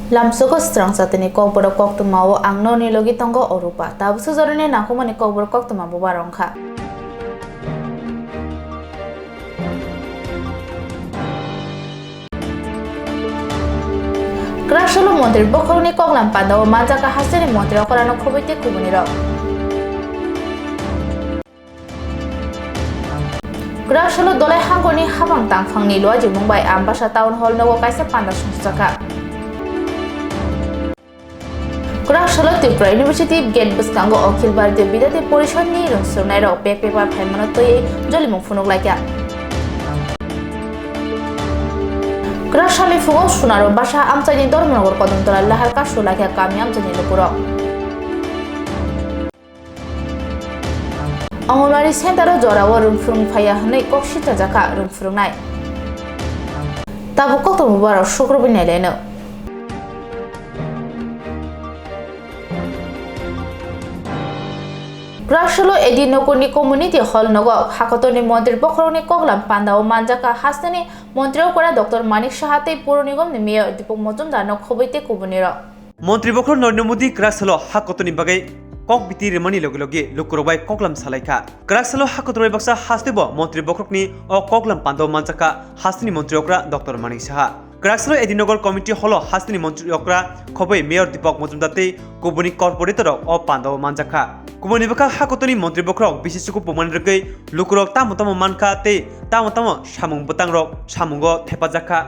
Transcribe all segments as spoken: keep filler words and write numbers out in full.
Lamsogo srang satini kokborok koktwma o ang noni logi tongo Orupa. Tabuk sujoroni nangkukmani kokborok koktwma bubar wngkha. Kwraksalo montri bokhorokni koklam pandao manjakha hasteni montri okrano khobwi tei kubunirok. Kwraksalo Dolai hangkorni habang tangphangni luajimung bai Ambasa Town Hall nogo kaisa panda songchakha. Kwraksalo Tripura University gate bwskango Akhil Bharatiya Bidhyarthi Porishad ni rwngsurnairok bag paper phaimano twiwi jolimung phunuk laikha. Kwraksalo phugo Sunaro basa amchaini Dharmanagar Kodamtala lahar kasu laikha kami amchaini lukurok. Anganwadi center o jorao rwngphwrwng phaiya hwnwi kok sitajakha rwngphwrwngnai. Tabuk koktwma bubarok sukrubwi nailaino. Kwraksalo Edi Nogorni community hall nogo hakotorni montri bokhorokni koklam pandao manjakha hasteni montri okra Doctor Manik Saha tei Puro Nigomni mayor Deepak Majumdarno khobwi tei kubunirok. Montri bokhorok Narendra Modi kwraksalo ha kotorni bagwi kok biti rwmani logi logi lukurok bai koklam salaikha. Kwraksalo ha kotor bai baksa hasteo montri bokhorokni o koklam pandao manjakha hasteni montri okra Doctor Manik Saha. Kwraksalo Edi Nogor community hall o hasteni montri okra khobwi mayor Deepak Majumdar tei kubuni corporator rok o pandao manjakha. Kubuni bwkha ha kotorni montri bokhorok bisi suku pumani rwgwi lukurok tamo tamo mankha tei tamo tamo samung bwtangrok samungo thepajakha.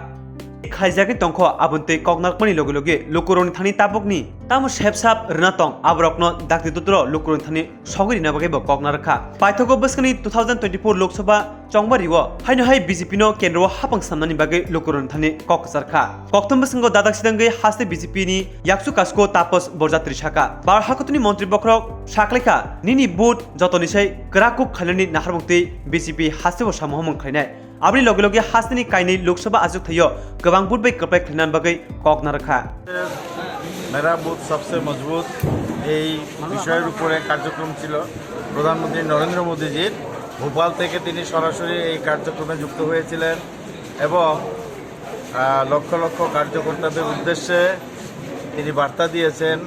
Khaijagwi tongkho, aboni twi koknarkmani logi logi lukurokni thani tabukni tamo sepsap rwna tong, aborokno dakti dutro lukurokni thani sogwi rina bagwi bo kokna rwkha. Paithago bwskangni two thousand twenty-four Lok Sabha chongbario haino hai B J P no kendro o hapang samnani bagwi lukurokni thani kok kwcharkha. Kokthum bwskango dadak sidangwi haste B J P ni yakchu kasku Tapas Borjatri saka. Bar hakutuni montri bokhorok saklaikha, nini vote jotoni sai kwrak kuk khainani naharmung twi B J P hasteo samung hamung khlainai. Aboni loge loge hasteni kainwi Lok Sabha achuk thaio kwbang vote bai kwplai khlaina bagwi kok narwkha. মেরা বুথ সবসে মজবুত, এই বিষয়ের উপরে কার্যক্রম ছিল। প্রধানমন্ত্রী নরেন্দ্র মোদীজির ভোপাল থেকে তিনি সরাসরি এই কার্যক্রমে যুক্ত হয়েছিলেন এবং আহ, লক্ষ লক্ষ কার্যকর্তাদের উদ্দেশ্যে তিনি বার্তা দিয়েছেন।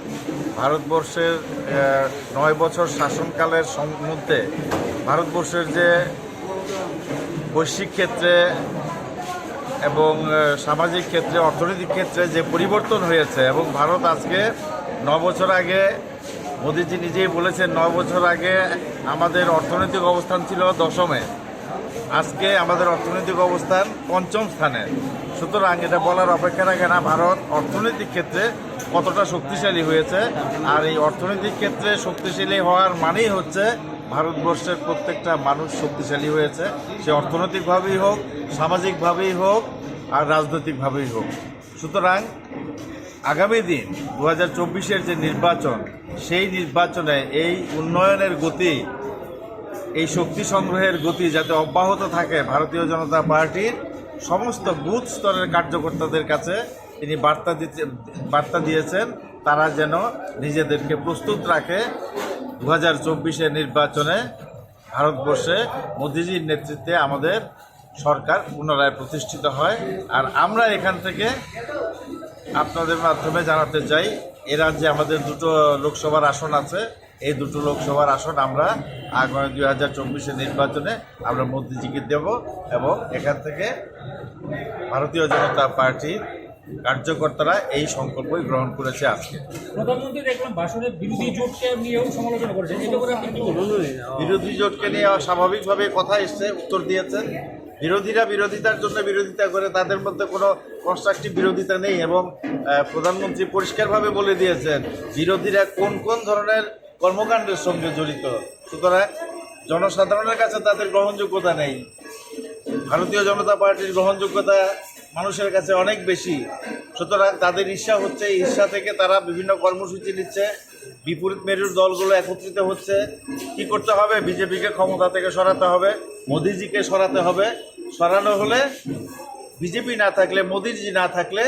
ভারতবর্ষের আহ, নয় বছর শাসনকালের সম- মধ্যে ভারতবর্ষের যে বৈশ্বিক ক্ষেত্রে এবং আহ, সামাজিক ক্ষেত্রে, অর্থনৈতিক ক্ষেত্রে যে পরিবর্তন হয়েছে এবং ভারত আজকে ন বছর আগে, মোদিজি নিজেই বলেছেন, নয় বছর আগে আমাদের অর্থনৈতিক অবস্থান ছিল দশমে, আজকে আমাদের অর্থনৈতিক অবস্থান পঞ্চম স্থানে। সুতরাং এটা বলার অপেক্ষা রাখে না ভারত অর্থনৈতিক ক্ষেত্রে কতটা শক্তিশালী হয়েছে। আর এই অর্থনৈতিক ক্ষেত্রে শক্তিশালী হওয়ার মানেই হচ্ছে ভারতবর্ষের প্রত্যেকটা মানুষ শক্তিশালী হয়েছে, সে অর্থনৈতিকভাবেই হোক, সামাজিকভাবেই হোক, আর রাজনৈতিকভাবেই হোক। সুতরাং আগামী দিন দু হাজার চব্বিশের যে নির্বাচন, সেই নির্বাচনে এই উন্নয়নের গতি, এই শক্তি সংগ্রহের গতি যাতে অব্যাহত থাকে, ভারতীয় জনতা পার্টির সমস্ত বুথ স্তরের কার্যকর্তাদের কাছে তিনি বার্তা দিতে, বার্তা দিয়েছেন, তারা যেন নিজেদেরকে প্রস্তুত রাখে দু হাজার চব্বিশের নির্বাচনে ভারতবর্ষে মোদিজির নেতৃত্বে আমাদের সরকার পুনরায় প্রতিষ্ঠিত হয়। আর আমরা এখান থেকে আপনাদের মাধ্যমে জানাতে চাই, এ রাজ্যে আমাদের দুটো লোকসভার আসন আছে, এই দুটো লোকসভার আসন আমরা আগামী দুই হাজার চব্বিশের নির্বাচনে আমরা মোদিজিকে দেব এবং এখান থেকে ভারতীয় জনতা পার্টির কার্যকর্তারা এই সংকল্পই গ্রহণ করেছে আজকে। প্রধানমন্ত্রী দেখলাম ভাষণে বিরোধী জোটকে নিয়েও সমালোচনা করেছেন, এতে করে আপনি কি বলবেন? বিরোধী জোটকে নিয়ে স্বাভাবিকভাবে কথা এসছে, উত্তর দিয়েছেন। বিরোধীরা বিরোধিতার জন্য বিরোধিতা করে, তাদের মধ্যে কোনো কনস্ট্রাকটিভ বিরোধিতা নেই এবং আহ, প্রধানমন্ত্রী পরিষ্কারভাবে বলে দিয়েছেন বিরোধীরা কোন কোন ধরনের কর্মকাণ্ডের সঙ্গে জড়িত। সুতরাং জনসাধারণের কাছে তাদের গ্রহণযোগ্যতা নেই। ভারতীয় জনতা পার্টির গ্রহণযোগ্যতা মানুষের কাছে অনেক বেশি। সুতরাং তাদের ঈর্ষা হচ্ছে, এই ঈর্ষা থেকে তারা বিভিন্ন কর্মসূচি নিচ্ছে, বিপরীত মেরুর দলগুলো একত্রিত হচ্ছে। কি করতে হবে? বিজেপিকে ক্ষমতা থেকে সরাতে হবে, মোদিজিকে সরাতে হবে। সরানো হলে, বিজেপি না থাকলে, মোদিজি না থাকলে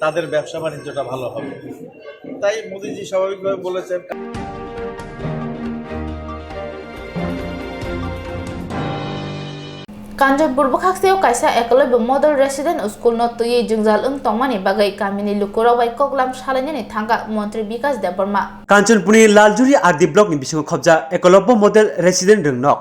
তাদের ব্যবসা বাণিজ্যটা ভালো হবে। তাই মোদিজি স্বাভাবিকভাবে বলেছেন। Kanchanpur bwkhakseo kaisa Ekolobya Model Resident School no twiwi jwngjal wng tongmani bagwi kamini lukurok bai koklam salainani thangkha Montri Bikash Debbarma. Kanchanpurni Laljuri R D block ni bisingo khobjak Ekolobya Model Resident rwngnok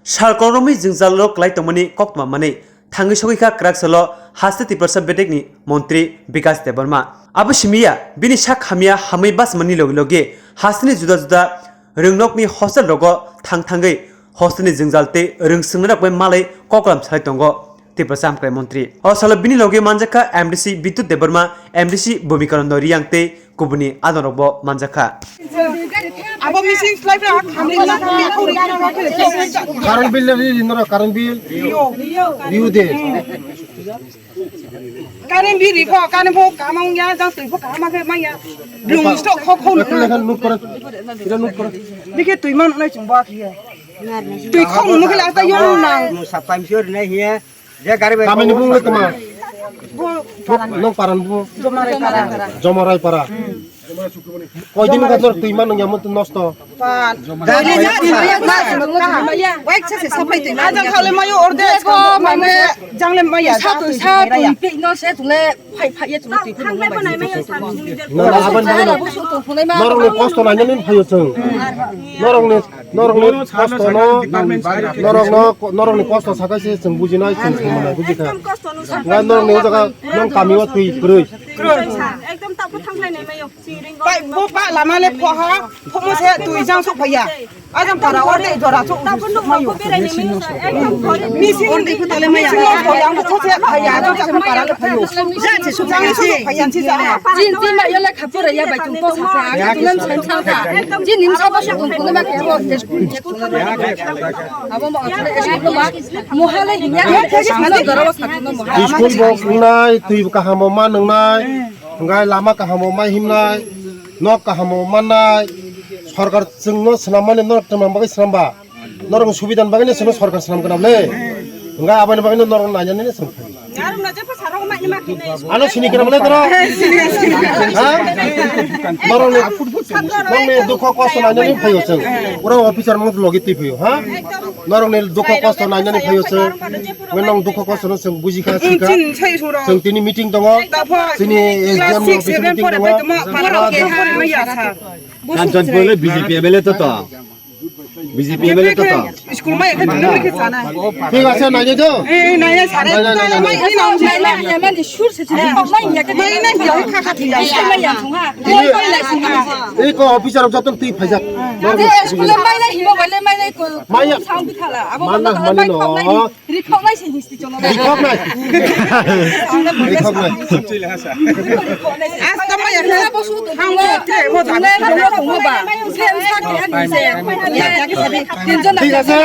sal kwrwngwi jwngjalo kwlai tongmani koktwma manwi thangwi sogwi kha kwrak salo haste Tiprasa bedekni Montri Bikash Debbarma. Abo simi ya, bini sak hamya hamwi bachmani logi logi hasteni juda juda rwngnokni hostel rogo thang thangwi hostel ni jwngjal tei rwng swngnairok bai malai koklam salai tongo Tiprasa Hamkrai Montri. O salo bini logi manjakha M D C Bidyut Debbarma, M D C Bhumika Nando Riyang tei kubuni adongrokbo manjakha. Abo missing slide rok khamli na khamli khori na rok. Current bill ri ri noro current bill. Biu de. Current bill ri kho, current bo kamang ya, jang twi bo kamang khe maya. Blung stok kho kho. Ekle kan note kore. Ira note kore. Dikhe twi man nai chung ba khiya. Twi kho mo khe la ta yong nang. Sapta misi ri nai hiya. Kamini bung le tama. Nong paran bu. Jomarai para. Jomarai para. Koidin ka nor twi man nang yamon tu nosto. Ajang khale mayo orde. Jangle maya. Sa tu sa tu pe no se tu le phai phai ye tu le twi. Nang aban. Norok ni kosto nai nani phayo chung. Norok ni Norokni kosto no, norokno, norokni kosto sakai se chwng bujinai, chwng saimannai, bujikha. Ngai norokni o jaga nong kami o twi kwrwi. Ekdom takhuk thangkhlai nai mayo. Pai bo pa lama le pho ha, phomo se twi jang sok phaiya. Ajang para orde jora sok mayo. Misi orde ko tale maya. Yang ko se phaiya, ajang para le phayo. Jang se sok phaiya, yang se jang. Jin jin ma yole khapura ya bai tung ko sa sa. Jin nim sa ba sok tung ko ma ke bo. Abo ma asle ese ko ba. Mohale hinya. Ano doro wa khatuna mohale. School bo wngnai, twi kahamo ma nwngnai, hwngai lama kahamo ma himnai, nok kahamo mannai, sorkar chwngno swnammani norok twmam bagwi swnamba. Norokni subidani bagwi no chwngno sorkar swnam gwnam le. Hwngai aboni bagwi no norok nainani no chwng phai. Ano sini kira mane toro. Ha? Norokni, norokni dukho kosto nainani phaio chwng. Ura officer mung logi twi phaio, ha? Norokni dukho kosto nainani phaio chwng. Nang dukho kosto no chwng bujikha, sikha. Chwng tini meeting tongo. Tini S D M ni office meeting tongo. Kanchanpur le B J P M L A to to. B J P M L A to to. School mai ekhe thangna ekhe sana. Thik ase, nai de to. Eh, nai, nai, sana. Nai, nai, nai, nai. Mai, mai, mai, mai, sur se chini. Mai, nai, nai, kha, kha, thik ase. Mai, mai, ya, thung ha. Mai, mai, nai, sing ha. Ei ko officer joton twi phaijak. School mai, nai, himo, mai, nai, ko. Mai, ya. Sound thala. Abo mana, mana, mai, no. Khok, nai. Rikhoknai se history chwngno. Rikhoknai. Rikhoknai. Rikhoknai se. Asta maya khe. Hang bo tre bo da. Tre bo da. Tre bo da. Tre bo da. Thik ase.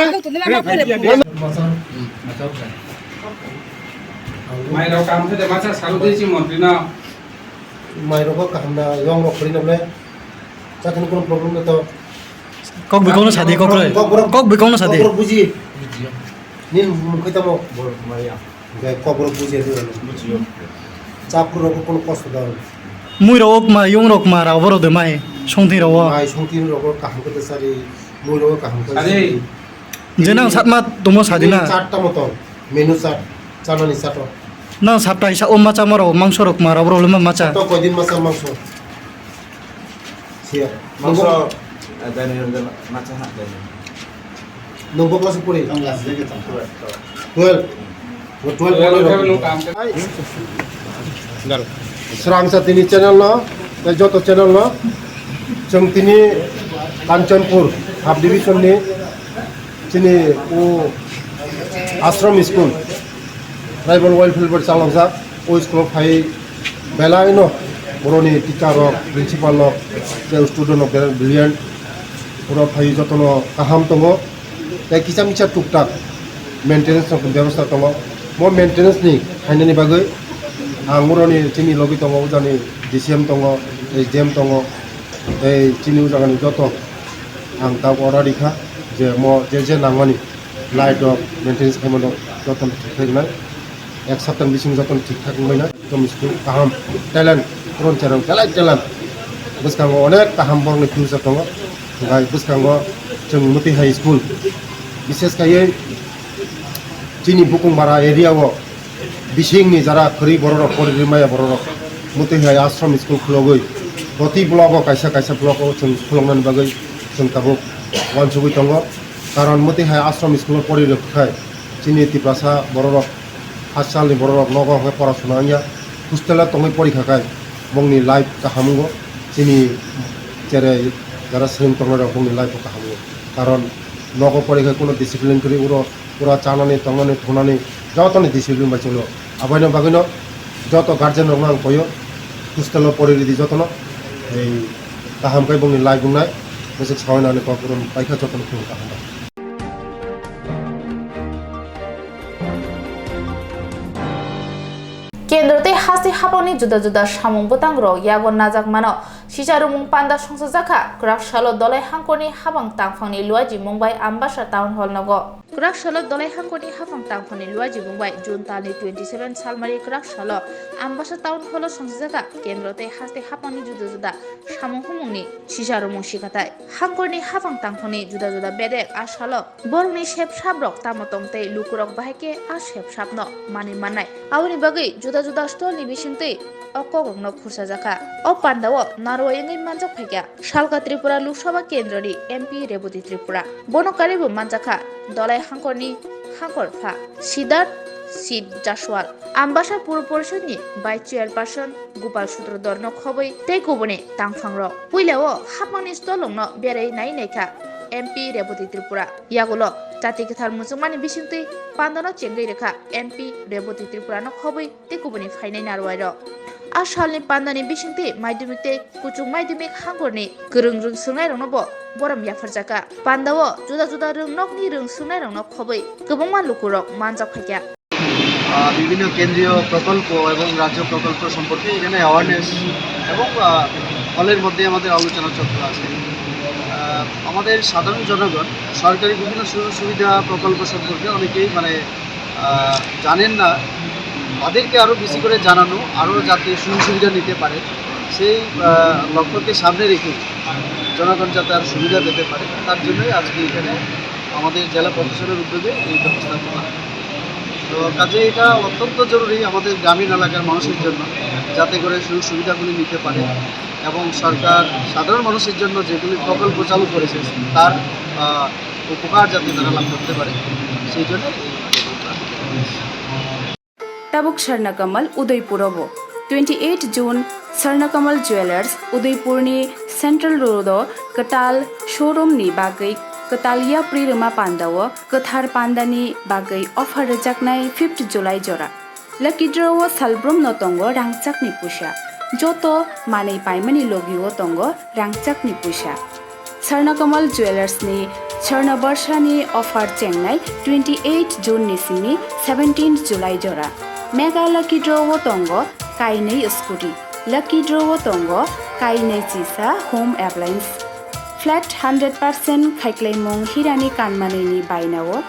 Mai rok kam khe de masa salu de si montri na. Mai rok kaham na yong rok khri na le. Chakhwlwi kono problem na to. Kok bwkakno sadi, kok roi. Kok borok, kok bwkakno sadi. Kok borok buji. Nini mung khe tamo? Borok maya. Hwnkhe kok borok buji adi wano. Bujiyo. Chaphuru rok kono kosto da. Mui rok ma, yung rok ma, rao borok de mai, songtwi rao. Mai songtwi rok kaham khe sari, mui rok kaham khe sari. Je nang satma tomo sadi na. Menu chart tamo tong, menu chart, chanani chart o. Nang saptai sa o ma chama rok, mangso rok ma rao borok le ma macha. To koidin macha mangso. Siya. Mangso, eh, dai ni, dai ni, macha ha, dai ni. Nung bo class puri? Ang class dai ni tong. Twelve. Bo twelve puri rok. Dal. Srangsa tini channel no, tei joto channel no, chwng tini Kanchanpur sub division ni chini o Ashram School, Tribal Welfare Board chalokjak, o school o phai belai no boroni teacher rok, principal rok, tei student rok belai brilliant, borok phai jotono kaham tongo, tei kisa misa tuktak maintenance rok bebosta tongo. Mo maintenance ni khainani bagwi ang boroni chini logi tongo, ujani D C M tongo, S D M tongo, tei chini ujagani joto ang tabuk order rikha je mo je je nangmani. Light rok maintenance khaimano jotono thik thai wngnai, ek saptani bisingo jotono thik thak wngbaina, ekdom school kaham, talent, koron cherang belai talent, bwskango onek kaham borokni future tongo, hwnkhe bwskango chwng Mwtwi High School, bishes khaiwi Chini Bukungbara area o bisingni jara kwrwi bororok, pori rwmaya bororok, mwtwi hai ashram school khulogwi, proti block o kaisa kaisa block o chwng khuloknani bagwi chwng tabuk uansugwi tongo. Karon mwtwi hai ashram school o pori rwkha khai chini Tiprasa bororok, hachal ni bororok nogo hwnkhe pora suna wngya, hostel o tongwi pori kha khai bongni life kaham wngo, chini cherai jara swrwng tongnai rok bongni life o kaham wngo. Karon nogo pori khai kuno discipline kwrwi, uro pura chanani, tongnani, thungnani jotoni discipline bai cholo. Abaino bagwino joto guardian rokno ang koyo, hostel o pori ridi jotono, ei kaham khai bongni life wngnai, bwswk sawi nani kok rom paikha jotono khulum kaham bai. Kendro tei haste haphangni juda juda samung bwtang rok yago najak mano. Sisa rumung panda songsajakha, kwrak salo Dolai Hangkorni haphang tangphangni Luaji Mungbai Ambasa Town Hall nogo. Kwrak salo Dolai Hangkorni haphang tangphangni Luaji Mungbai June talni twenty seven salmari kwrak salo Ambasa Town Hall o songsajakha, kendro tei haste haphangni juda juda samung humungni sisa rumung sikathai. Hangkorni haphang tangphangni juda juda bedek a salo borokni sep sap rok tamo tong tei lukurok bahai khe a sep sapno manwi mannai. Aboni bagwi juda juda stolni bisingtwi o kokrokno khursajakha. O pandao narwai wngwi manjak phaikha Salka Tripura Lok Sabha Kendroni M P Reboti Tripura. Bono karibo manjakha Dolai Hangkorni Hangkor pha Siddharth Sid Jaswal, Ambasa Puro Porishadni Vice Chairperson Gopal Sutradharno khobwi tei kubuni tangphangrok. Puilao haphangni stolongno berai nai naikha M P Reboti Tripura. Yagulo Jati Kwthar muchungmani bisingtwi pandano chengwi rwkha M P Reboti Tripurano khobwi tei kubuni phainai narwai rok. A salni pandani bisingtwi madhyamik tei kuchuk madhyamik hangkorni kwrwng rwng swrwngnairokno bo borom yapharjakha. Pandao juda juda rwng nokni rwng swrwngnairokno khobwi kwbangma lukurok manjak phaikha. আহ, বিভিন্ন কেন্দ্রীয় প্রকল্প এবং রাজ্য প্রকল্প সম্পর্কে এখানে অ্যাওয়ারনেস এবং, আহ, হলের মধ্যে আমাদের আলোচনা চক্র আছে। আহ, আমাদের সাধারণ জনগণ সরকারি বিভিন্ন সুযোগ সুবিধা প্রকল্প সম্পর্কে অনেকেই মানে, আহ, জানেন না। তাদেরকে আরও বেশি করে জানানো, আরও যাতে সুযোগ সুবিধা নিতে পারে, সেই, আহ, লক্ষ্যকে সামনে রেখে জনগণ যাতে আরও সুবিধা পেতে পারে, তার জন্যই আজকে এখানে আমাদের জেলা প্রশাসনের উদ্যোগে এই ব্যবস্থাপনা। তো কাজে এটা অত্যন্ত জরুরি আমাদের গ্রামীণ এলাকার মানুষের জন্য, যাতে করে সুযোগ সুবিধাগুলি নিতে পারে এবং সরকার সাধারণ মানুষের জন্য যেগুলি প্রকল্প চালু করেছে তার, আহ, উপকার যাতে তারা লাভ করতে পারে, সেই জন্য এই প্রকল্পটা। Tabuk Sarnakamal Udaipuro bo twenty eight June Sarnakamal Jewelers Udaipurni Central Road o kwtal showroom ni bagwi kwtal yapri rwma pandao kwthar pandani bagwi offer rwjaknai fifth July jora. Lucky draw o salbrumno tongo rangchakni puisa. Joto manwi paimani logio tongo rangchakni puisa. Sarnakamal Jewelers ni Sarna Barsha ni offer chengnai twenty eight June ni simi seventeen July jora. Mega Lucky Draw o tongo kainwi scooty. Lucky Draw o tongo kainwi chisa home appliance. Flat hundred percent khaiklaimung hirani kanmanwi ni bainao.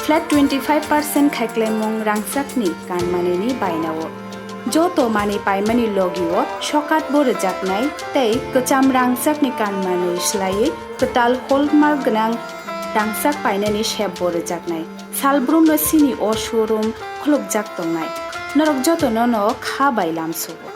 Flat twenty five percent khaiklaimung rangchakni kanmanwi ni bainao. Joto manwi paimani logio sokat bo rwjaknai tei kwcham rangchakni kanmanwi swlaiwi kwtal hallmark gwnang rangchak painani sep bo rwjaknai. Salbrumno sini o showroom khulukjak tongnai. Norok jotono no kha bai lamsugo.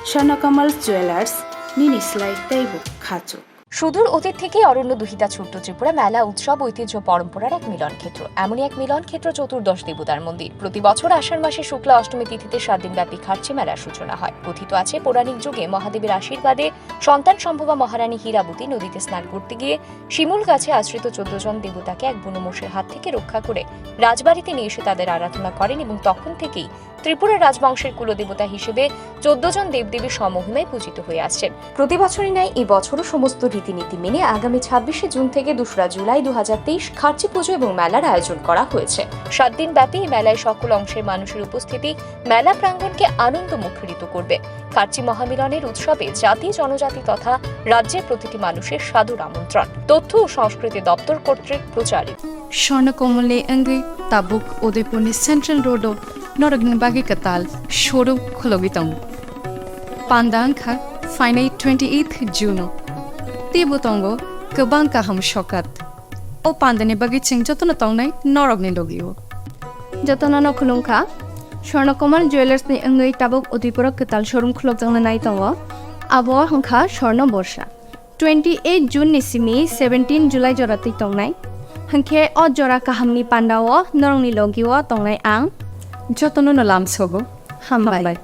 Swarnakamal Jewelers, nini slai teibo khachuk. সুদূর অতীত থেকেই অরণ্য দুহিতা ছোট্ট ত্রিপুরা মেলা উৎসব ঐতিহ্য পরম্পরার এক মিলন ক্ষেত্র। এমনই এক মিলন ক্ষেত্র চতুর্দশ দেবতার মন্দির। প্রতি বছর আষাঢ় মাসে শুক্লা অষ্টমী তিথিতে সাত দিনব্যাপী খার্চি মেলার সূচনা হয়। কথিত আছে, পৌরাণিক যুগে মহাদেবের আশীর্বাদে সন্তান সম্ভবা মহারানী হীরাবতী নদীতে স্নান করতে গিয়ে শিমুল গাছে আশ্রিত চোদ্দ জন দেবতাকে এক বুনো মোষের হাত থেকে রক্ষা করে রাজবাড়িতে নিয়ে এসে তাদের আরাধনা করেন এবং তখন থেকেই ত্রিপুরা রাজবংশের কুলদেবতা হিসেবে চোদ্দ জন দেবদেবী স্বমহিমায় পূজিত হয়ে আসছেন। প্রতি বছরই ন্যায় এই বছরও সমস্ত রীতিনীতি মেনে আগামী ছাব্বিশে জুন থেকে দোসরা জুলাই দু হাজার তেইশ খার্চি পুজো এবং মেলার আয়োজন করা হয়েছে। সাত দিন ব্যাপী এই মেলায় সকল অংশের মানুষের উপস্থিতি মেলা প্রাঙ্গণকে আনন্দ মুখরিত করবে। খার্চি মহামিলনের উৎসবে জাতি, জনজাতি তথা রাজ্যের প্রতিটি মানুষের সাদর আমন্ত্রণ। তথ্য ও সংস্কৃতি দপ্তর কর্তৃক প্রচারিত। Swarnakamali wngwi tabuk Udaipurni Central Road o norokni bagwi kwtal showroom khulogwi tongo. Panda wngkha phainai twenty eighth June o. Teibo tongo kwbang kaham sokat. O pandani bagwi chwng jotono tongnai norokni logio. Jotono no khulumkha. Swarna Kumar Jewellers ni wngwi tabuk Udaipur o kwtal showroom khulukjakna nai tongo. Abo wngkha Swarna Borsa. Twenty eight June ni simi seventeen July jora twi tongnai. Hwnkhe o jora kahamni pandao norokni logio tongnai ang. Jotono no lamsogo. Hambai. Hambai.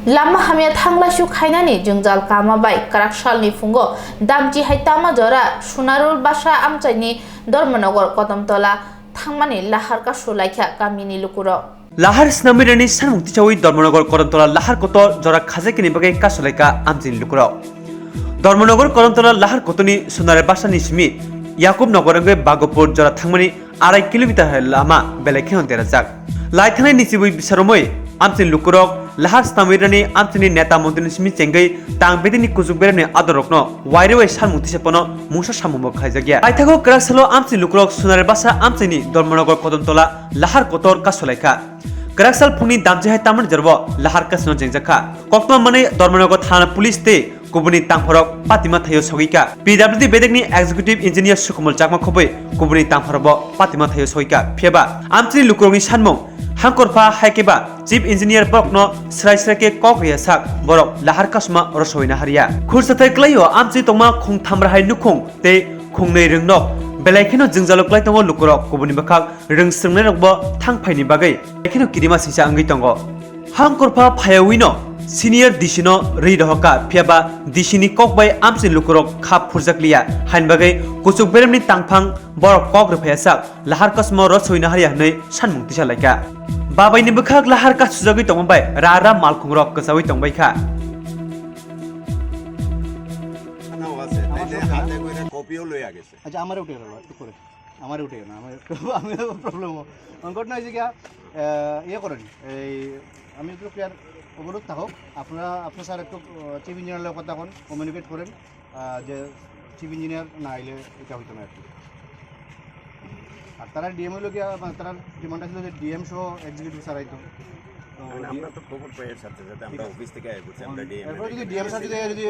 Lama hamya thanglaisu khainani jwngjal kama bai kwrak salni phungo damchi hai tama jora Sunarul Basa amchaini Dharmanagar Kodamtola thangmani lahar kasu laikha kamini lukurok. Lahar snamwi rani sanmung tisawi Dharmanagar Kodamtola lahar kotor jora khajai kini bagwi kasu laikha amchaini lukurok. Dharmanagar Kodamtola lahar kotorni Sunare Basani simi Yakub Nagar wngwi Bagopur jora thangmani arai kilometer hai lama belai kheno derajak. Lai thangnai nisiwi bisaromwi amchini lukurok lahar snamwi rani amchini neta montri ni simi chengwi tang bedini kuchuk beremni adorokno wairwi sanmung tisa pono mungsa samungbo khlaijakya. Paithago kwrak salo amchini lukurok Sunare Basa amchini Dharmanagar Kodamtola lahar kotor kasu laikha. Kwrak sal phungni damchi hai tamani jorbo lahar kasino jengjakha. Koktwma manwi Dharmanagar thana police tei kubuni tangphorok patima thaio sogwikha. P W D bedekni executive engineer Sukumol Chakma khobwi kubuni tangphorokbo patima thaio sogwikha. Phiyaba amchini lukurokni sanmung hangkorpha hai khe ba chief engineer borokno srai srai khe kok riya sak borok lahar kasuma rosowina hariya. Khursathai kwlaio amchini tongma khung thamra hai nukhung tei khung nwi rwngnok belai kheno jwngjalo kwlai tongo lukurok kubuni bwkhak rwng swrwngnairokbo thang phaini bagwi belai kheno kirima singcha wngwi tongo. Hangkorpha phaiyawi no senior D C no rwi rohorkha, phiyaba D C ni kok bai amchini lukurok kha phurjakliya, haini bagwi kuchuk beremni tangphang borok kok rwphaiya sak lahar kasmo roswina hariya hwnwi sanmung tisa laikha. Babaini bwkhak lahar kasujagwi tongma bai ra ra malkhungrok kwchawi tongbaikha. আচ্ছা, আমারে উঠে গেল একটু করে। আমারে উঠে গেল, আমার একটু, আমি প্রবলেম। ঘটনা হয়েছে কি, আহ, ইয়ে করেন, এই, আমি একটু ক্লিয়ার অনুরোধ থাকুক, আপনারা, আপনার স্যার একটু, আহ, চিফ ইঞ্জিনিয়ারের কথা কন, কমিউনিকেট করেন, আহ, যে চিফ ইঞ্জিনিয়ার না আইলে এটা হইতো না আর কি। আর তারা ডিএম হইলো গিয়া, মানে, তারা ডিমান্ড আসলে যে ডিএম সহ এক্সিকিউটিভ স্যার আইতো। তো মানে, ডি-, আমরা তো খবর পাই, এর সাথে সাথে আমরা ঠিক আছে। অফিস থেকে আই করছি, আমরা হুম। ডিএম এরপরে যদি ডিএম স্যার যদি, যদি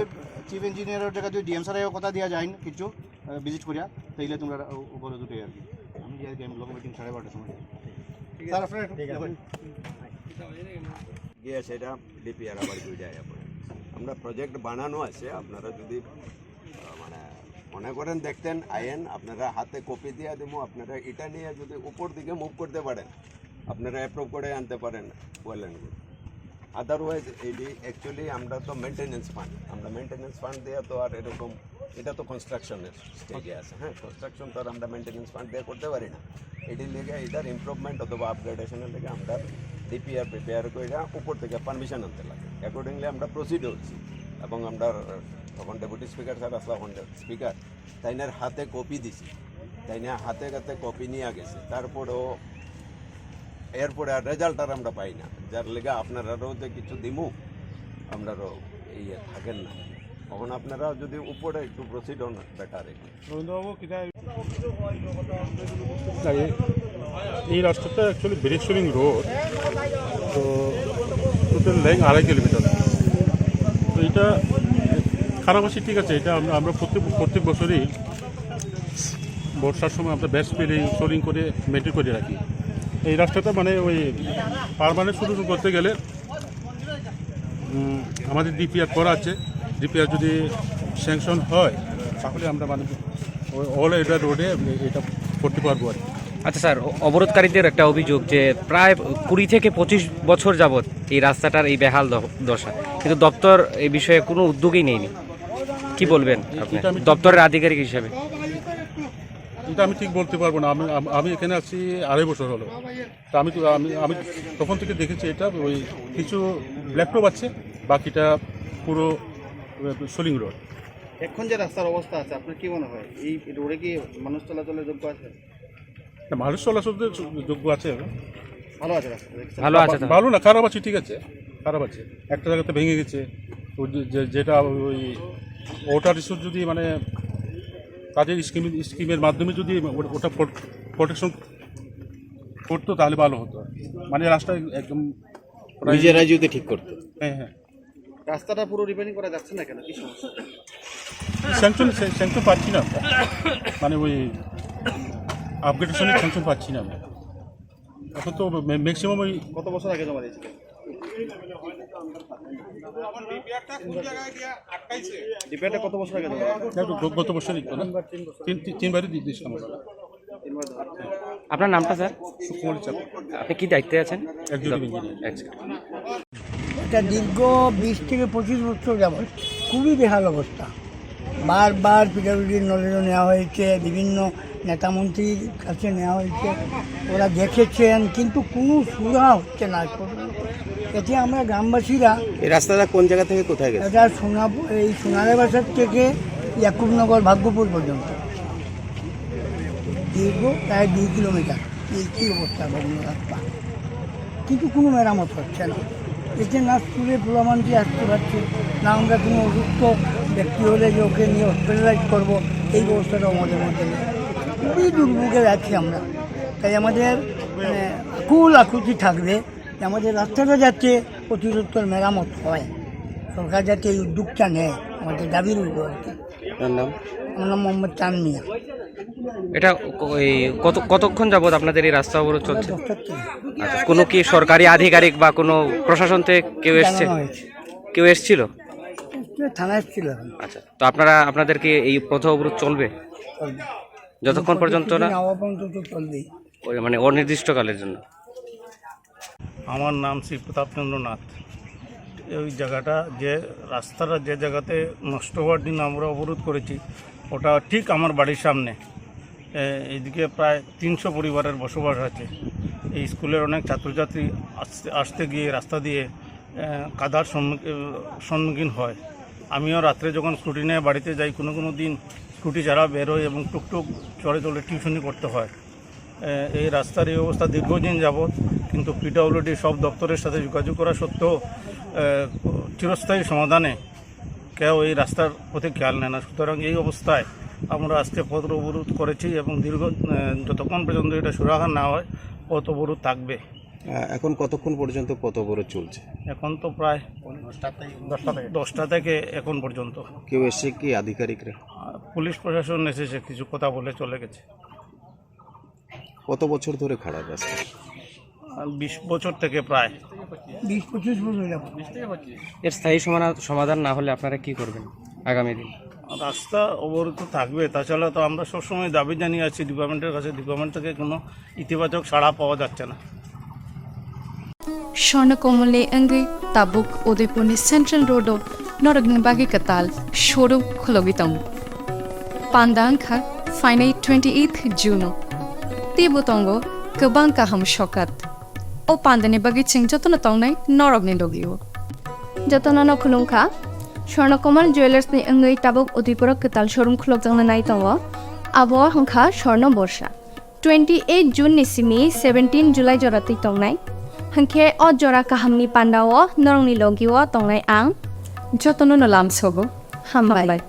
চিফ ইঞ্জিনিয়ারের জায়গায় যদি ডিএম স্যার কথা দিয়া যায় কিছু, আহ, ভিজিট করিয়া, তাইলে তোমরা ও-, উপরে দুটোই আর কি। আমি গিয়ে আর কি, আমি লোকাল মিটিং সাড়ে বারোটার সময়। ঠিক আছে। স্যার, আপনারা একটু ঠিক আছে। যাবেন। গিয়ে সেটা ডিপিআর আবার দুইটা আয়া পড়ে। আমরা প্রজেক্ট বানানো আছে, আপনারা যদি, আহ, মানে, মনে করেন দেখতেন, আইন আপনারা হাতে কপি দিয়ে দেবো, আপনারা এটা নিয়ে যদি উপর দিকে মুভ করতে পারেন, আপনারা অ্যাপ্রুভ করে আনতে পারেন, ওয়েল অ্যান্ড গুড। আদারওয়াইজ এটি অ্যাকচুয়ালি আমরা তো মেনটেনেন্স ফান্ড, আমরা মেনটেনেন্স ফান্ড দিয়ে তো আর এরকম, এটা তো কনস্ট্রাকশনের স্টেজে আছে, হ্যাঁ, কনস্ট্রাকশন তো আর আমরা মেনটেনেন্স ফান্ড দিয়ে করতে পারি না। এটির লেগে এটার ইমপ্রুভমেন্ট অথবা আপগ্রেডেশনের লেগে আমরা ডিপিআর প্রিপেয়ার করে উপর থেকে পারমিশন আনতে লাগে। অ্যাকর্ডিংলি আমরা প্রসিড হচ্ছি এবং আমরা তখন ডেপুটি স্পিকার স্যার আসলা, তখন স্পিকার তাইনার হাতে কপি দিছি, তাইনা হাতে হাতে কপি নিয়ে গেছে। তারপরেও, এরপরে আর রেজাল্ট আর আমরা পাই না, যার লেগে আপনারারও যে কিছু দিমু, আপনারও ইয়ে থাকেন না। তখন আপনারা যদি উপরে একটু প্রসিড হন, বেটার। রবীন্দ্রবাবু, কিতা? না, এই, এই রাস্তাটা অ্যাকচুয়ালি ব্রিজ সোলিং রোড, তো টোটাল লেন্থ আড়াই কিলোমিটার। তো এটা খারাপ আছে, ঠিক আছে, এটা আমরা, আমরা প্রত্যেক, প্রত্যেক বছরই বর্ষার সময় আমরা বেস্ট পেলে সোলিং করে মেনটেন করে রাখি। এই রাস্তাটা মানে ওই পার্মানেন্ট সলিউশন করতে গেলে, উম, আমাদের ডিপিআর করা আছে, ডিপিআর যদি স্যাংশন হয়, তাহলে আমরা মানে ওই অল এরিয়া রোডে এটা করতে পারবো আর কি। আচ্ছা স্যার, অ-, অবরোধকারীদের একটা অভিযোগ যে প্রায় কুড়ি থেকে পঁচিশ বছর যাবত এই রাস্তাটার এই বেহাল দ-, দশা, কিন্তু দপ্তর এই বিষয়ে কোনো উদ্যোগই নেয়নি। কি বলবেন এ-, আপনি এটা আমি ঠিক দপ্তরের আধিকারিক হিসেবে? এটা আমি ঠিক বলতে পারবো না। আমি, আম-, আমি এখানে আছি আড়াই বছর হলো। তা আমি তো, আমি, আমি তখন থেকে দেখেছি এটা ওই কিছু ব্ল্যাক টপ আছে, বাকিটা পুরো, আহ, সোলিং রোড। এখন যে রাস্তার অবস্থা আছে, আপনার কি মনে হয় এই রোডে কি মানুষ চলাচলের যোগ্য আছে? না, মানুষ চলাচল তো যোগ্য আছে। ভালো আছে রাস্তা, দেখছেন? ভালো আছে তো। ভালো না, খারাপ আছে, ঠিক আছে, খারাপ আছে। একটা জায়গাতে ভেঙে গেছে, ওই যে, যে, যেটা ওই ওয়াটার রিসোর্স যদি মানে তাদের স্কিম, স্কিমের মাধ্যমে যদি ও-, ওটা প্রো-, প্রোটেকশন করতো তাহলে ভালো হতো। মানে রাস্তা একদম প্রায় নিজেরাই যদি ঠিক করতো। হ্যাঁ, হ্যাঁ। রাস্তাটা পুরো রিপেয়ারিং করা যাচ্ছে না কেন? কি সমস্যা? স্যাংশন, স্যা-, স্যাংশন পাচ্ছি না আমরা। মানে ওই আপগ্রেডেশনের স্যাংশন পাচ্ছি না আমরা। এখন তো ম্যা-, ম্যাক্সিমাম ওই কত বছর আগে জমা দিয়েছিলেন? রিপেয়ারটা কত বছর আগে জমা দিয়েছিলেন? না, গ-, গত বছরই তো না? তিন, তিন, তিনবারই দিয়ে দিয়েছিলাম আমরা। আপনার নামটা, স্যার? সুকুমার চাকমা। আপনি কি দায়িত্বে আছেন? Executive engineer. এক্সিকিউটিভ। এটা দীর্ঘ বিশ থেকে পঁচিশ বছর যাবত খুবই বেহাল অবস্থা। বারবার পিডব্লিউডির নলেজও নেওয়া হয়েছে, বিভিন্ন নেতা মন্ত্রীর কাছে নেওয়া হয়েছে, ওরা দেখেছেন, কিন্তু কোনো সুরাহা হচ্ছে না। এতে আমরা গ্রামবাসীরা এই রাস্তাটা কোন জায়গা থেকে কোথায় গেছে? এটা সোনা, এই সোনারে বাজার থেকে ইয়াকুবনগর ভাগ্যপুর পর্যন্ত দীর্ঘ প্রায় দুই কিলোমিটার। এই কি অবস্থা ভগ্ন রাস্তা, কিন্তু কোনো মেরামত হচ্ছে না। এতে না স্কুলে পোলামানটি আসতে পারছে, না আমরা কোনো অসুস্থ ব্যক্তি হলে যে ওকে নিয়ে হসপিটালাইজ করবো, এই ব্যবস্থাটাও আমাদের মধ্যে নেই। খুবই দুর্ভোগে আছি আমরা। তাই আমাদের, মানে, আকুল আকুতি থাকবে যে আমাদের রাস্তাটা যাতে অতিরিক্ত মেরামত হয়, সরকার যাতে এই উদ্যোগটা নেয়, আমাদের দাবির উদ্যোগ আর কি। আপনার নাম? আমার নাম মোহাম্মদ চান মিয়া। এটা ক-, এই কত, কতক্ষণ যাবত আপনাদের এই রাস্তা অবরোধ চলছে? দশটার থেকে। আচ্ছা, কোনো কি সরকারি আধিকারিক বা কোনো প্রশাসন থেকে কেউ এসছে? জানানো হয়েছে। কেউ এসছিল? এসছে, থানা এসছিল এখন। আচ্ছা, তো আপনারা, আপনাদের কি এই পথ অবরোধ চলবে? চলবে। যতক্ষণ পর্যন্ত না? আওয়া পর্যন্ত তো চলবেই। ওই মানে অনির্দিষ্টকালের জন্য। আমার নাম শ্রী প্রতাপচন্দ্র নাথ। ওই জায়গাটা, যে রাস্তাটা যে জায়গাতে নষ্ট হওয়ার জন্য আমরা অবরোধ করেছি, ওটা ঠিক আমার বাড়ির সামনে। এ, এইদিকে প্রায় তিনশো পরিবারের বসবাস আছে। এই স্কুলের অনেক ছাত্রছাত্রী আসতে, আসতে গিয়ে রাস্তা দিয়ে, এ, কাদার সম্মুখ-, এ, সম্মুখীন হয়। আমিও রাত্রে যখন স্কুটি নিয়ে বাড়িতে যাই, কোনো কোনো দিন স্কুটি ছাড়া বেরোই এবং টুকটুক চড়ে চড়ে টিউশনি করতে হয়। এ, এই রাস্তার এই অবস্থা দীর্ঘদিন যাবৎ, কিন্তু পিডব্লিউডি সব দপ্তরের সাথে যোগাযোগ করা সত্ত্বেও, এ, চিরস্থায়ী সমাধানে কেউ এই রাস্তার প্রতি খেয়াল নেয় না। সুতরাং এই অবস্থায় আমরা আজকে পথ অবরোধ করেছি এবং দীর্ঘ, এ, যতক্ষণ পর্যন্ত এটা সুরাহা না হয়, পথ অবরোধ থাকবে। আহ, এখন কতক্ষণ পর্যন্ত পথ অবরোধ চলছে? এখন তো প্রায় দশটা থেকে এখন পর্যন্ত। কেউ এসছে কি আধিকারিকরা? আহ, পুলিশ প্রশাসন এসেছে, কিছু কথা বলে চলে গেছে। কত বছর ধরে খারাপ রাস্তা? আহ, বিশ বছর থেকে প্রায়। বিশ পঁচিশ বছর যাবত। এর স্থায়ী সমানা-, সমাধান না হলে আপনারা কি করবেন আগামী দিন? রাস্তা অবরোধ তো থাকবে, তাছাড়া তো আমরা সবসময় দাবি জানিয়ে আসছি ডিপার্টমেন্টের কাছে, ডিপার্টমেন্ট থেকে কোনো ইতিবাচক সাড়া পাওয়া যাচ্ছে না। Swarna Kamalni wngwi tabuk Udaipurni Central Road-o norokni bagwi kwtal showroom khulogwi tongo. Panda wngkha phainai twenty eighth June-o. Teibo tongo kwbang kaham sokat. O pandani bagwi chwng jotono tongnai norokni logi-o. Jotono no khulumkha. Swarna Kamal Jewellers-ni wngwi tabuk Udaipuro kwtal showroom khulokjakna nai tongo. Abo wngkha Swarna Borsa. Twenty eight June ni simi seventeen July jora twi tongnai. Hwnkhe o jora kahamni pandao norokni logi-o tongnai ang jotono no lamsogo. Hambai. Hambai.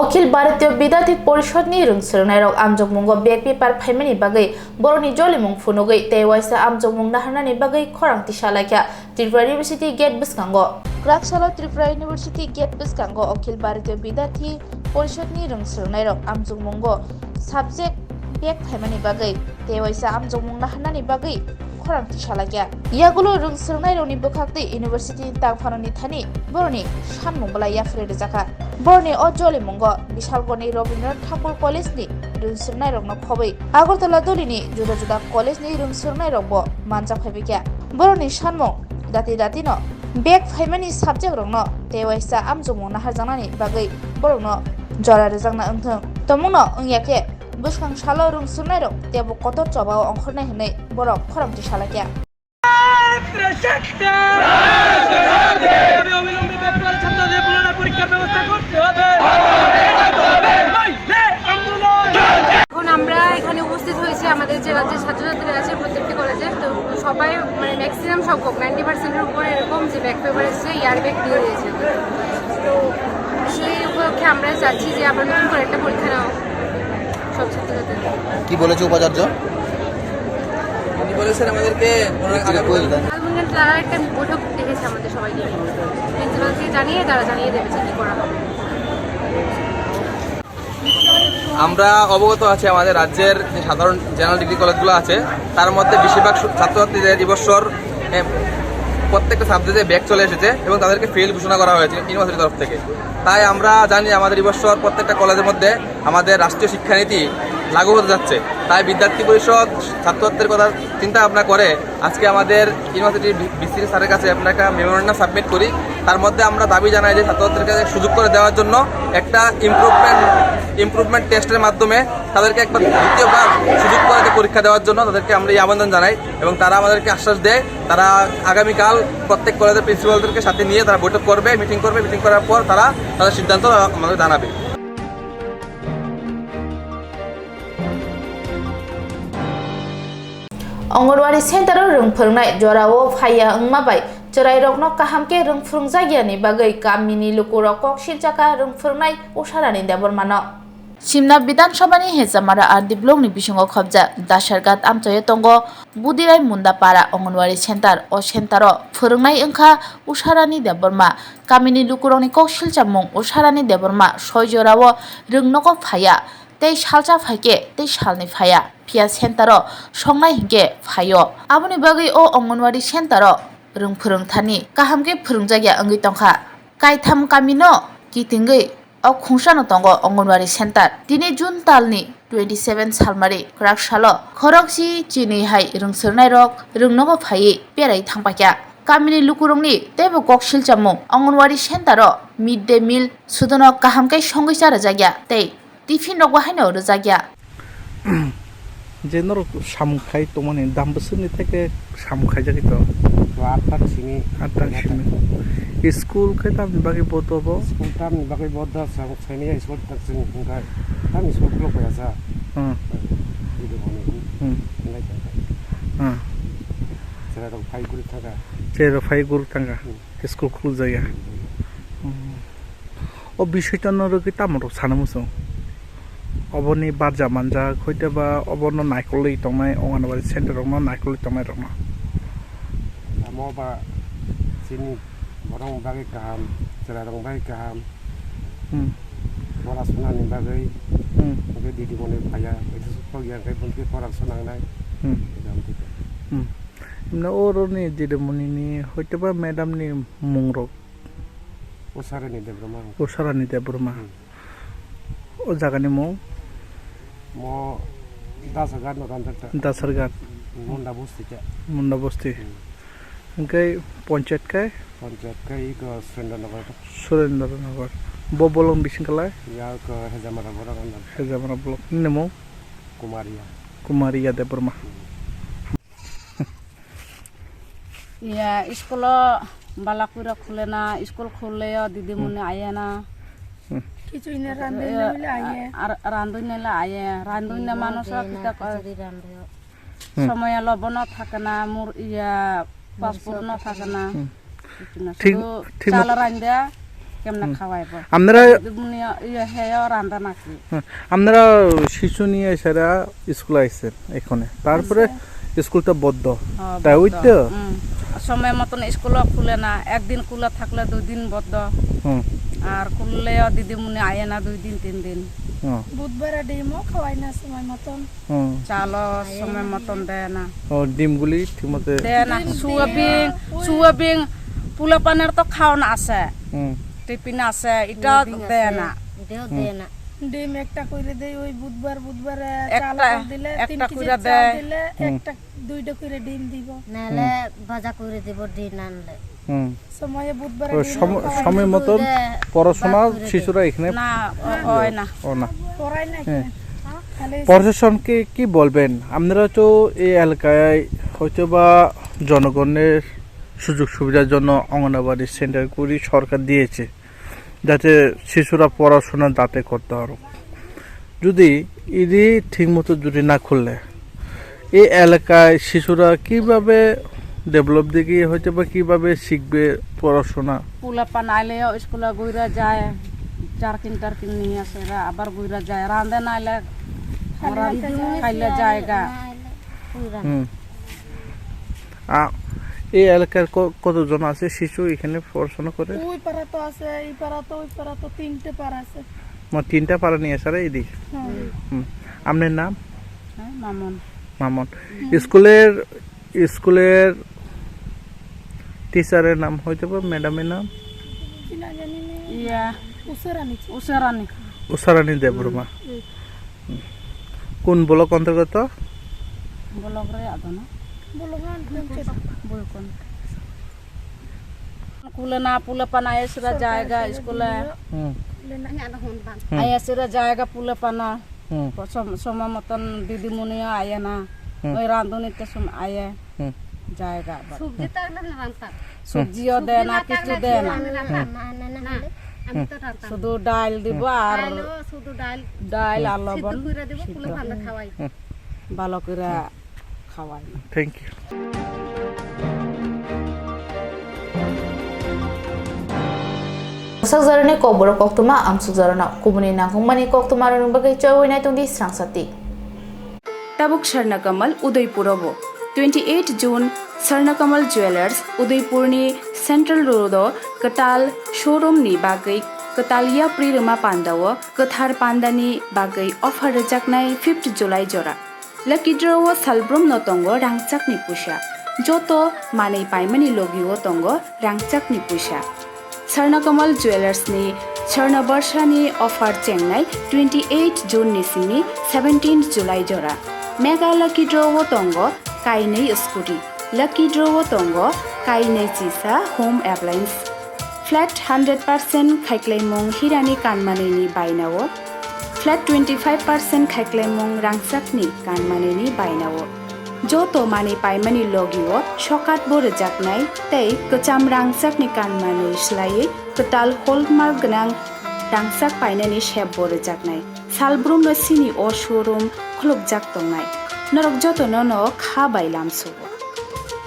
Akhil Bharatiya Vidyarthi Porishod ni rwng swrwngnairok amjokmungo bag paper phaimani bagwi borokni jolimung phunugwi tei waisa amjokmung naharnani bagwi khorang tisa laikha Tripura University gate bwskango. Kwrak salo Tripura University gate bwskango Akhil Bharatiya Vidyarthi Porishod ni rwng swrwngnairok amjokmungo subject bag phaimani bagwi tei waisa amjokmung naharnani bagwi khorang tisa laikha. Yagulo rwng swrwngnairokni bwkhak tei university ni tangphanoni thani borokni sanmung belai yaphre rwjakha. Borokni o jolimungo Bishalgarhni Rabindranath Thakur College ni rwng swrwngnairokno khobwi Agartala Dolini juda juda college ni rwng swrwngnairokbo manjak phaibaikha. Borokni sanmung dati datino bag phaimani subject rokno tei waisa amjokmung naharjaknani bagwi borokno jora rwjakna wngthwng. Tongmungno wngya khe bwskang salo rwng swrwngnairok teibo kotor chobao ongkhornai hwnwi borok khorang twi salaikha. আমি অবিলম্বে বেপরোয়া ছাত্রদের পুনরায় পরীক্ষার ব্যবস্থা করতে হবে। নইলে আন্দোলন। এখন আমরা এখানে উপস্থিত হয়েছি আমাদের যে রাজ্যের ছাত্রছাত্রীরা আছে প্রত্যেকটি কলেজে, তো সবাই মানে ম্যাক্সিমাম সংখ্যক নাইনটি পার্সেন্টের উপরে এরকম যে ব্যাক পেপার এসেছে, ইয়ার ব্যাক দিয়ে দিয়েছে। তো সেই উপলক্ষে আমরা চাচ্ছি যে আবার নতুন করে একটা পরীক্ষা নেওয়া সব ছাত্রছাত্রীদের। কি বলেছে উপাচার্য? উনি বলেছেন আমাদেরকে ওনারা আগামী কাল আলমগীর তারা একটা বৈঠক ডেকেছে আমাদের সবাইকে, প্রিন্সিপালকে জানিয়ে তারা জানিয়ে দেবে যে কী করা হবে। আমরা অবগত আছি, আমাদের রাজ্যের যে সাধারণ জেনারেল ডিগ্রি কলেজগুলো আছে, তার মধ্যে বেশিরভাগ সু-, ছাত্রছাত্রীদের এই বছর, এ, প্রত্যেকটা সাবজেক্টে ব্যাক চলে এসেছে এবং তাদেরকে ফেল ঘোষণা করা হয়েছে ইউনিভার্সিটির তরফ থেকে। তাই আমরা জানি, আমাদের এই বছর প্রত্যেকটা কলেজের মধ্যে আমাদের রাষ্ট্রীয় শিক্ষানীতি লাগু হতে যাচ্ছে। তাই বিদ্যার্থী পরিষদ ছাত্রছাত্রীদের কথা চিন্তা ভাবনা করে আজকে আমাদের ইউনিভার্সিটির ভি-, ভিসি স্যারের কাছে আমরা একটা মেমোরেন্ডাম সাবমিট করি। তার মধ্যে আমরা দাবি জানাই যে ছাত্রছাত্রীদেরকে সুযোগ করে দেওয়ার জন্য একটা ইমপ্রুভমেন্ট, ইমপ্রুভমেন্ট টেস্টের মাধ্যমে তাদেরকে একবার দ্বিতীয়বার সুযোগ করে দিয়ে পরীক্ষা দেওয়ার জন্য তাদেরকে আমরা এই আবেদন জানাই এবং তারা আমাদেরকে আশ্বাস দেয়, তারা আগামীকাল প্রত্যেক কলেজের প্রিন্সিপালদেরকে সাথে নিয়ে তারা বৈঠক করবে, মিটিং করবে, মিটিং করার পর তারা তাদের সিদ্ধান্ত আমাদের জানাবে। Anganwadi center-o rwng phwrwngnai jorao phaiya wngma bai chwrairokno kaham khe rwng phwrwngjakya ni bagwi kamini lukurok kok silchakha rwng phwrwngnai Usharani Debbarmano. Simna Bidhan Sabhani Hejamara R D blockni bisingo khobjak Dasarghat amchaio tongo Budirai Munda Para Anganwadi center. O center-o phwrwngnai wngkha Usharani Debbarma. Kamini lukurokni kok silchamung Usharani Debbarma soi jorao rwng nogo phaiya. Tei salsa phaikhe tei salni phaiya, phiya center-o songnai hinkhe phaio. Aboni bagwi o Anganwadi center-o rwng phwrwng thani kaham khe phwrwngjakya wngwi tongkha. Kaitham kamino kitingwi o khungsano tongo Anganwadi center. Tini June talni twenty seven salmari kwrak salo khorokchi chini hai rwngswrwngnairok rwng nogo phaiwi berai thangpaikha. Kamini lukurokni teibo kok silchamung Anganwadi center-o mid day meal sudono kaham khe songwi cha rwjakya tei tiffin rokbo haino rwjakya. Je norok samung khai tongmani dam bwswkni theke samung khaijagwi to? To aat ta simi. Aat ta simi. School khe tamni bagwi bodo bo? School tamni bagwi bodo, samung saini ya school tak sing hingkai. Tamni school block ya sa. Hmm. Video boni. Hmm. Ngai ta. Hmm. Chera rok phai guri thanga. Chera rok phai guri thanga. Hmm. School khul jaya. Hmm. O bisoi no rwgwi tamo rok sana muchung? Oboni barja manjak, hoiteba obono naikolwi tongnai, Anganwadi center rokno naikolwi tongnai rokno. Amo ba chini borok bagwi kaham, chwrai rok bagwi kaham. Hmm. Pora suna ni bagwi. Hmm. Hwnkhe didi moni phaiya, hwnkhe suk phok ya, hwnkhe boni khe pora suna nangnai. Hmm. Ejam thik. Hmm. Himna oro ni didi moni ni hoiteba madam ni mung rok. Usharani Debbarma. Usharani Debbarma. Hmm. O jaga ni mung? Mo Dasarghat no Ranjakta. Dasarghat. Munda Bosti cha. Munda Bosti. Hmm. Hingke ponchayat kai? Ponchayat kai iko Surendra Nagar. Surendra Nagar. Bo bolong bising kalai? Ya ko Hejamara borok ano. Hejamara block. Nini mung? Kumaria. Kumaria Debbarma. Hmm. Iya, school-o balak pura khulena, school khulleyo didimuni ayena. Hmm. Kichwina randwina mile aye. Ar-, randwina le aye, randwina mano sa kita ko. Hmm. Somoya lobono thakna, mur iya, passport no thakna. Hmm. Thik, sudu thik chala mot- randa, kemna khawai bo. Amnara didimuni iya heyo randa naki. Hmm. Amnara shisuni esara school aise. এখানে। তারপরে স্কুলটা বন্ধ। হ্যাঁ, তাই ওই বন্ধ। তো? হুম। সময় মতন স্কুলও খুলে না, একদিন খুলে থাকলে দুই দিন বন্ধ। হুম। আর খুললেও দিদিমণি আয় না দুই দিন, তিন দিন। হুম। বুধবারে ডিমও খাওয়ায় না সময় মতন। হুম। চালও সময় মতন দেয় না। ও, ডিমগুলি ঠিকমতো দেয় না। ডিম সোয়াবিন, দিয়ে, ওই সোয়াবিন, পোলাপানের তো খাওয়ানো আছে। হুম। টিফিন আছে, এটা সোয়াবিন দেয় আছে, না। এটাও হুম। দেয় না। ডিম একটা করে দেয়, ওই বুধবার, বুধবারে চাল একটা, দিলে, তিন একটা কেজি করে চাল দেয়। দিলে, হুম। একটা, দুইটা করে ডিম দিব। নাহলে হুম। ভাজা করে দিব, ডিম আনলে। হুম। সময়ে বুধবারে তো ডিম সম-, খাওয়া সময় হয়। মতন দুইটা পড়াশোনা ভাগ করে শিশুরা দেয়। এখানে না, ও-, হয় না। ও না। পড়ায় না হ্যাঁ। এখানে। খালি প্রশাসনকে কি বলবেন? আপনারা তো এই এলাকায় হয়তো বা জনগণের সুযোগ সুবিধার জন্য অঙ্গনাবাড়ি সেন্টারগুলি সরকার দিয়েছে। যাতে শিশুরা পড়াশোনা যাতে করতে পারুক। যদি ইদি ঠিকমতো যদি না খুললে, এই এলাকায় শিশুরা কিভাবে ডেভেলপ দেখে হয়তো বা কিভাবে শিখবে পড়াশোনা। পোলাপান আইলেও স্কুলে ঘুরে যায়, জার্কিন টার্কিন নিয়ে আসে, এরা আবার ঘুরে যায়, রাঁধে নাইলে আমরা খাইলে জায়গা। হুম। আ, এই এলাকার ক-, কতজন আছে শিশু এখানে পড়াশোনা করে? ওই পাড়া তো আছে, এই পাড়া তো, ওই পাড়া তো, তিনটে পাড়া আছে। মানে তিনটা পাড়া নিয়ে আছে রে এদিকে? হ্যাঁ। হুম। আপনার নাম? হ্যাঁ, মামন। মামন। হুম। স্কুলের, স্কুলের টিচারের নাম হয়তো বা ম্যাডামের নাম? কি না জানি না। ইয়া। উষারানী। উষারানী। উষারানী দেববর্মা। হুম। কোন ব্লক অন্তর্গত? ব্লক রে আদনা। ব্লক না, পঞ্চায়েত। ব্লক কোন? স্কুলে না, পোলাপান আইসরা জায়গা স্কুলে। হুম। হুম। আইসরা জায়গা পোলাপানা। হুম। সম-, সময় মতন দিদিমণিও আয় না। হুম। ওই রাঁধুনিতে সম-, আয়। হুম। জায়গা আবার। সবজি থাকলে না রান্তাম। সবজিও দেয় না, কিছু দেয় না। আমি রান্তাম না, না, না, না, আমি তো রান্তাম। শুধু ডাল দিব আর ডাল, শুধু ডাল। ডাল আর লবণ। সিদ্ধ করে দিব, সিদ্ধ। পোলাপান খাওয়াই। হুম। ভালো করে খাওয়াই। Thank you. Sakjorani kokborok koktwma amsukjorano kubuni nangkukmani koktwmarokni bagwi choiwi naitongdi srangsati. Tabuk Swarnakamal Udaipuro bo twenty eight June Swarnakamal Jewellers Udaipurni Central Road o kwtal showroom ni bagwi kwtal yapri rwma pandao kwthar pandani bagwi offer rwjaknai fifth July jora. Lucky draw o salbrum no tongo rangchakni puisa. Joto manwi paimani logi o tongo rangchakni puisa. Swarnakamal Jewellers ni Swarna Barsha ni offer chengnai twenty eight June ni simi seventeen July jora. Mega Lucky Draw o tongo kainwi scooty. Lucky Draw o tongo kainwi chisa home appliance. Flat hundred percent khaiklaimung hirani kanmanini bainao. Flat twenty five percent khaiklaimung rangchakni kanmanini bainao. Joto manwi paimani logio sokat bo rwjaknai tei kwcham rangchakni kanmanwi swlaiwi kwtal hallmark gwnang rangchak painani sep bo rwjaknai. Salbrumno sini o showroom khulukjak tongnai. Norok jotono no kha bai lamsugo.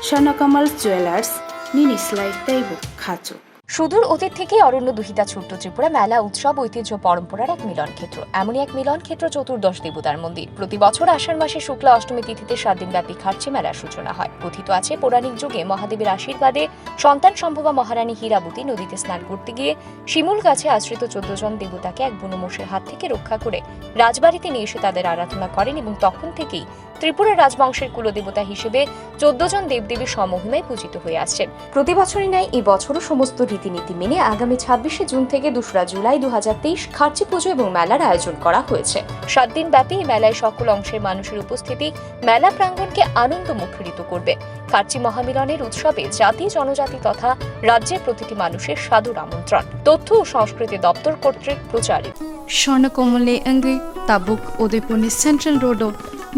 Swarnakamal Jewellers, nini slai teibo khachuk. সুদূর অতীত থেকেই অরণ্য দুহিতা ছোট্ট ত্রিপুরা মেলা উৎসব ঐতিহ্য পরম্পরার এক মিলন ক্ষেত্র। এমনই এক মিলন ক্ষেত্র চতুর্দশ দেবতার মন্দির। প্রতি বছর আষাঢ় মাসে শুক্লা অষ্টমী তিথিতে সাত দিনব্যাপী খার্চি মেলার সূচনা হয়। কথিত আছে, পৌরাণিক যুগে মহাদেবের আশীর্বাদে সন্তান সম্ভবা মহারানী হীরাবতী নদীতে স্নান করতে গিয়ে শিমুল গাছে আশ্রিত চোদ্দ জন দেবতাকে এক বুনো মোষের হাত থেকে রক্ষা করে রাজবাড়িতে নিয়ে এসে তাদের আরাধনা করেন এবং তখন থেকেই ত্রিপুরা রাজবংশের কুলদেবতা হিসেবে চোদ্দ জন দেবদেবী সমমহিমায় পূজিত হয়ে আসছেন। প্রতি বছরই ন্যায় এই বছরও সমস্ত রীতিনীতি মেনে আগামী ছাব্বিশে জুন থেকে দোসরা জুলাই দু হাজার তেইশ খার্চি পুজো এবং মেলার আয়োজন করা হয়েছে। সাত দিন ব্যাপী এই মেলায় সকল অংশের মানুষের উপস্থিতি মেলা প্রাঙ্গণকে আনন্দ মুখরিত করবে। খার্চি মহামিলনের উৎসবে জাতি, জনজাতি তথা রাজ্যের প্রতিটি মানুষের সাদর আমন্ত্রণ। তথ্য ও সংস্কৃতি দপ্তর কর্তৃক প্রচারিত। Swarnakamolni wngwi tabuk Udaipurni Central Road o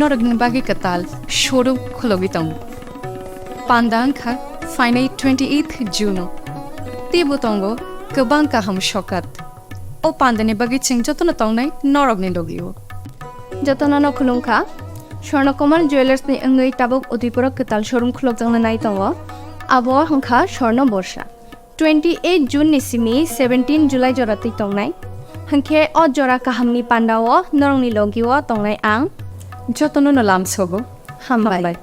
norokni bagwi kwtal showroom khulogwi tongo. Panda wngkha phainai twenty eighth June o. Teibo tongo kwbang kaham sokat. O pandani bagwi chwng jotono tongnai norokni logio. Jotono no khulumkha. Swarnakomal Jewellers ni wngwi tabuk Udaipuro kwtal showroom khulokjakna nai tongo. Abo wngkha Swarna Borsa. Twenty eight June ni simi seventeen July jora twi tongnai. Hwnkhe o jora kahamni pandao norokni logio tongnai ang. Jotono no lamsogo. Hambai. Hambai.